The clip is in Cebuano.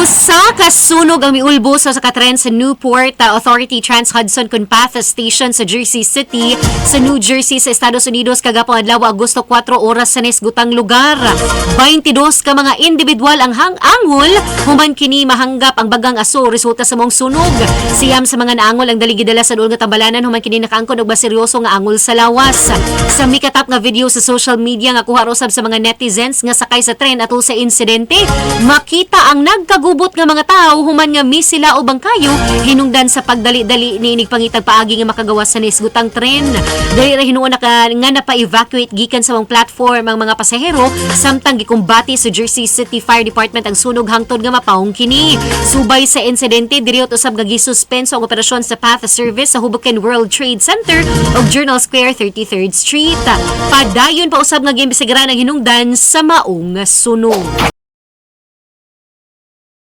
Usa ka sunog ang miulbo sa katren sa Newport Authority Trans-Hudson kun Path Station sa Jersey City sa New Jersey sa Estados Unidos kagapong adlaw, Agosto 4, oras sa nisgutang lugar. 22 ka mga individual ang hangangol human kini mahanggap ang bagang aso resulta sa maong sunog. 9 sa mga naangol ang dali gidala sa duol nga tambalanan human kini nakaangkon og seryoso nga angol sa lawas. Sa mikatap nga video sa social media nga kuha usab sa mga netizens nga sakay sa tren atol sa insidente, makita ang nagkagubot nga mga tao human nga misila o bangkayo hinungdan sa pagdali-dali ni inig pangitag paagi nga makagawas sa nisgutang tren. Dali ra hinuon nga napa-evacuate gikan sa mga platform ang mga pasahero samtang gikumbati sa Jersey City Fire Department ang sunog hangtod nga mapawong kini. Subay sa insidente, diri usab nga gisuspenso ang operasyon sa PATH service sa Hoboken World Trade Center ug Journal Square, 33rd Street. Padayon pa usab nga giimbestigaran ang hinungdan sa maong sunog.